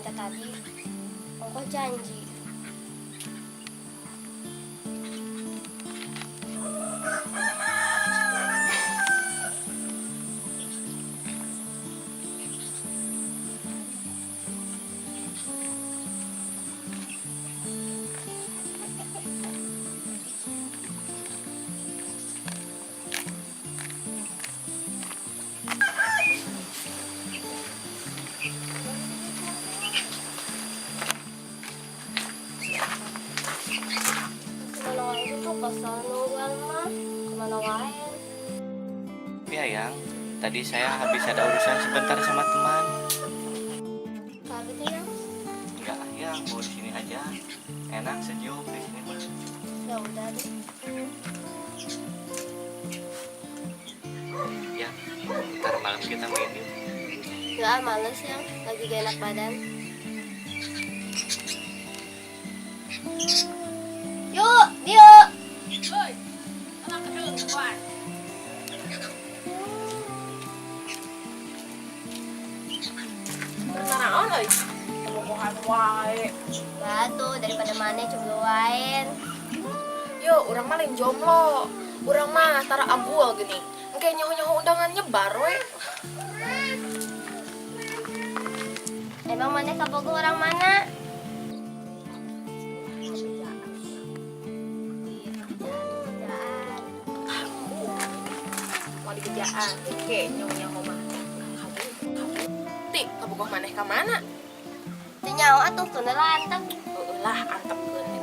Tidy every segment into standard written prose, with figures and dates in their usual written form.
teh tadi. Ongkoh janji. Kemana wae tuh kesel nungguan mah. Kemana wae? Ya, Yang, tadi saya habis ada urusan sebentar sama teman. Kalau gitu ya. Enggak lah, Yang, mau di sini aja. Enak sejuk di sini mah. Ya udah deh. Ya, ntar malam kita main yuk. Enggak, males ya. Lagi gak enak badan. Yuk, Dio. Hoi, anak kedua. Naon euy? Bobogohan wae. Batu daripada mana jombloan. Yo, urang mah lain jomblo. Urang mah tara agul gini. Engke nyaho-nyaho undangan nyebar we. Emang mana kabogoh orang mana? Kerjaan. Mau dikejaan, engke nyaho-nyaho mah. Kabur, kabur. Ti, kabogoh maneh ka mana? Teu nyaho atuh keun antep. Heueuh lah, antepkeun eta.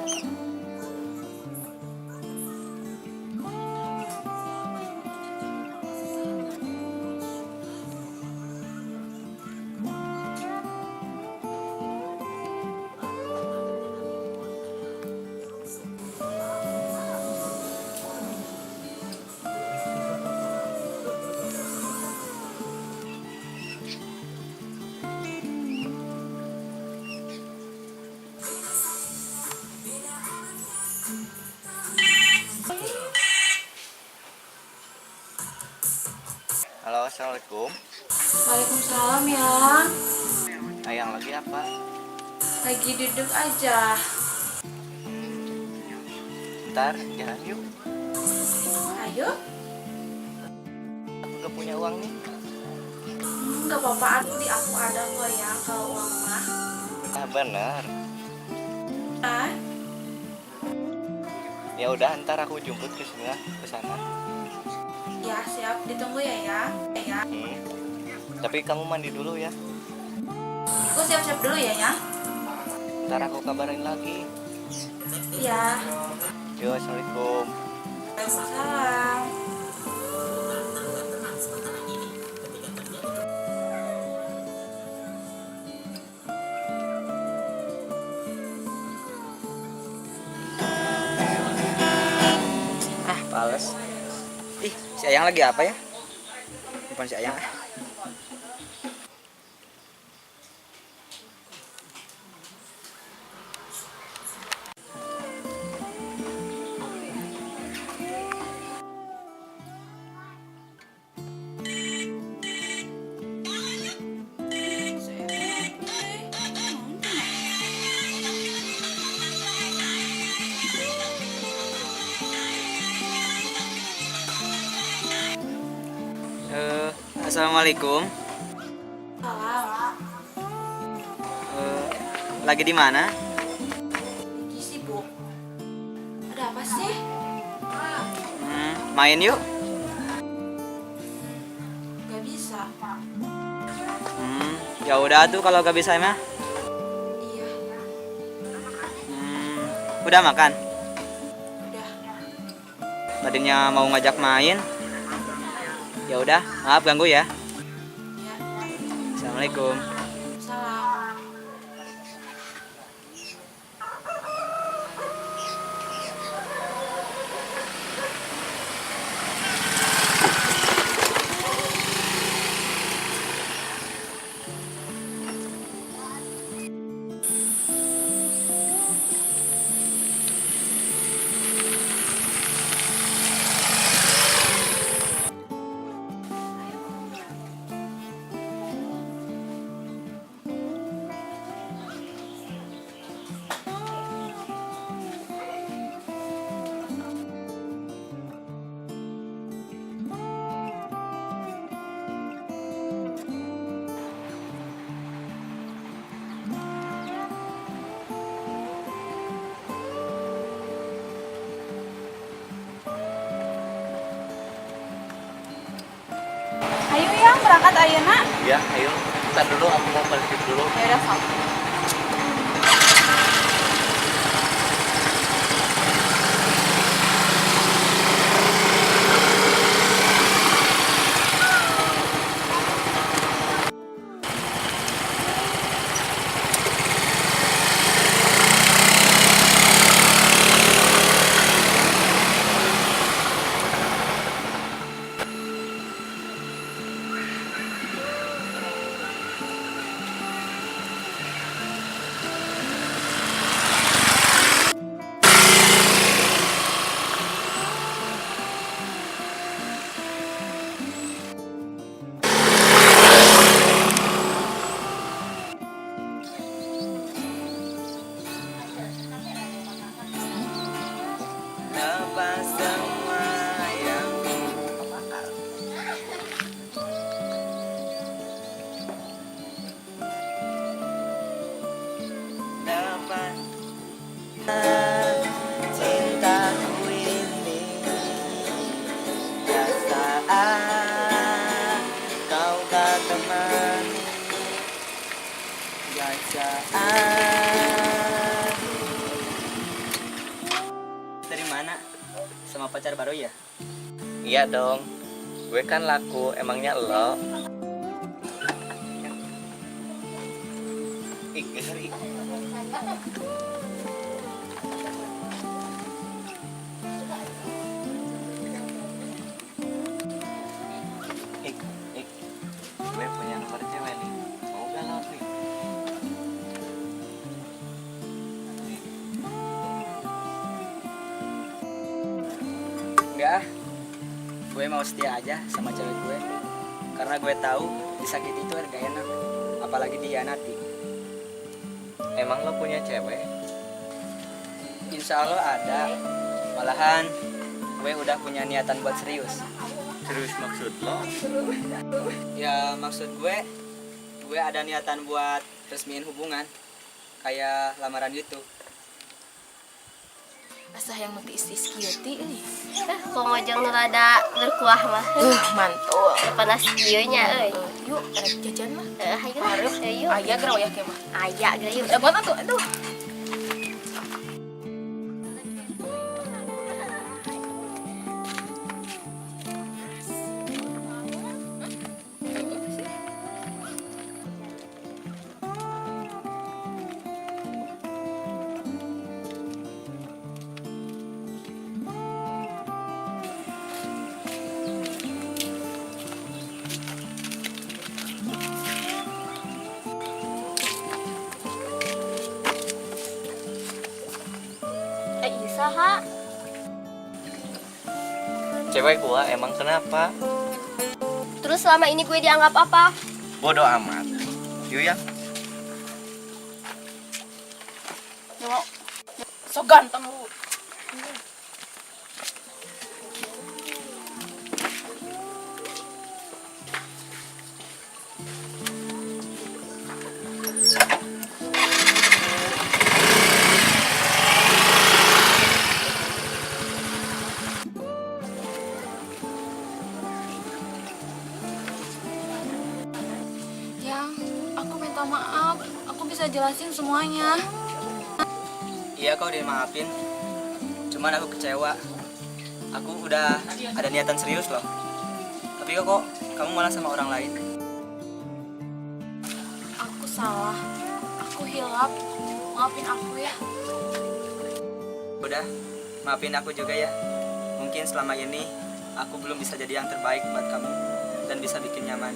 Halo, assalamualaikum. Waalaikumsalam ya. Ayang lagi apa? Lagi duduk aja. Ntar jalan yuk. Ayo. Aku gak punya uang nih. Nggak apa-apa, aku di aku ada kok ya kalau uang mah. Ah, bener. Ah, Ya udah, ntar aku jemput ke sini lah, ke sana. Ya siap, ditunggu ya ya. Ya. Tapi kamu mandi dulu ya. Aku siap-siap dulu ya ya. Ntar aku kabarin lagi. Iya. Yo, assalamualaikum. Waalaikumsalam. Ah, pales. Ih, si Ayang lagi apa ya? Bukan si Ayang ah. Eh, assalamualaikum. Salam. Eh, lagi di mana? Lagi sibuk. Ada apa sih? Main yuk. Gak bisa. Ya udah tuh kalau gak bisa mah. Iya. Udah makan? Udah. Tadinya mau ngajak main. Ya udah, maaf ganggu ya. Ya. Assalamualaikum. Salam. Berangkat ayeuna. Ya, ayo. Ntar dulu aku mau parkir dulu. Ya udah sok. Lepas semua yang kebakar. Dapat cintaku ini ya saat kau tak temani, ya saat. Dari mana? Sama pacar baru ya? Iya dong. Gue kan laku, emangnya lo? Ih, geser ih. Ik, ik, gue punya nomor cewek nih. Mau gak lo nih? Nih. Enggak ah. Gue mau setia aja sama cewek gue. Karena gue tahu disakiti itu gak enak, apalagi dihianati. Emang lo punya cewek? Insya Allah ada. Malahan gue udah punya niatan buat serius. Serius maksud lo? Ya maksud gue ada niatan buat resmiin hubungan. Kayak lamaran gitu. Asa yang nu tiis-tiis kieu ti euy. Kok ngojong nu rada berkuah mah. Mantul. Panas kieu nya euy. Yuk, rek jajan mah. Hayu lah. Hayu. Aya geura wayah ke mah. Aya geura yuk. Dagoan atuh, aduh. Eh, Isa ha. Cewek gua emang kenapa? Terus selama ini gue dianggap apa? Bodoh amat. Yuk ya. So ganteng lu. Yang, aku minta maaf. Aku bisa jelasin semuanya. Iya kau dimaafin. Cuman aku kecewa. Aku udah ada niatan serius loh. Tapi kok kamu malah sama orang lain? Aku salah. Aku hilap. Maafin aku ya. Udah, maafin aku juga ya. Mungkin selama ini aku belum bisa jadi yang terbaik buat kamu dan bisa bikin nyaman.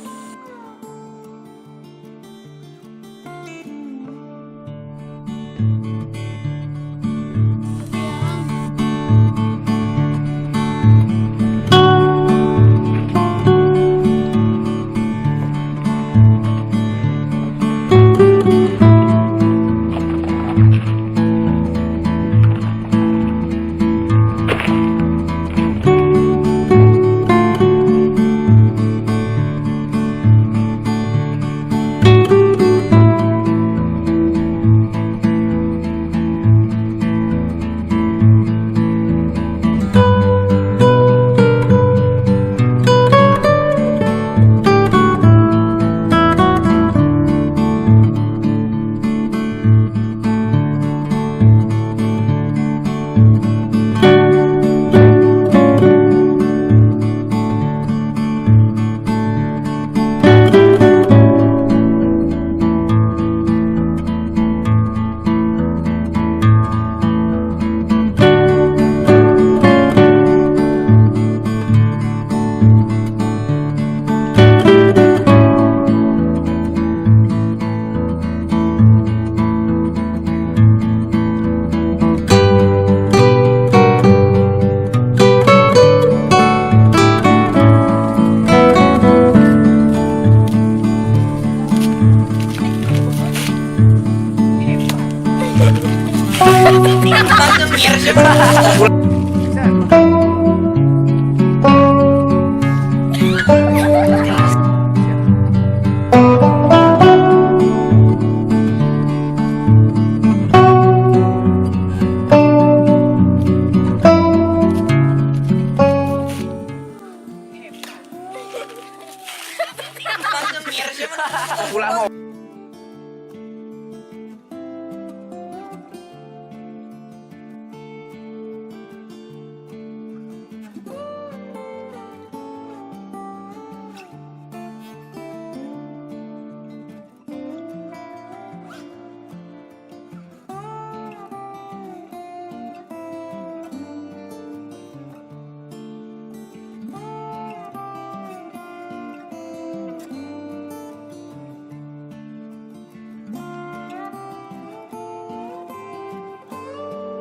Pulang.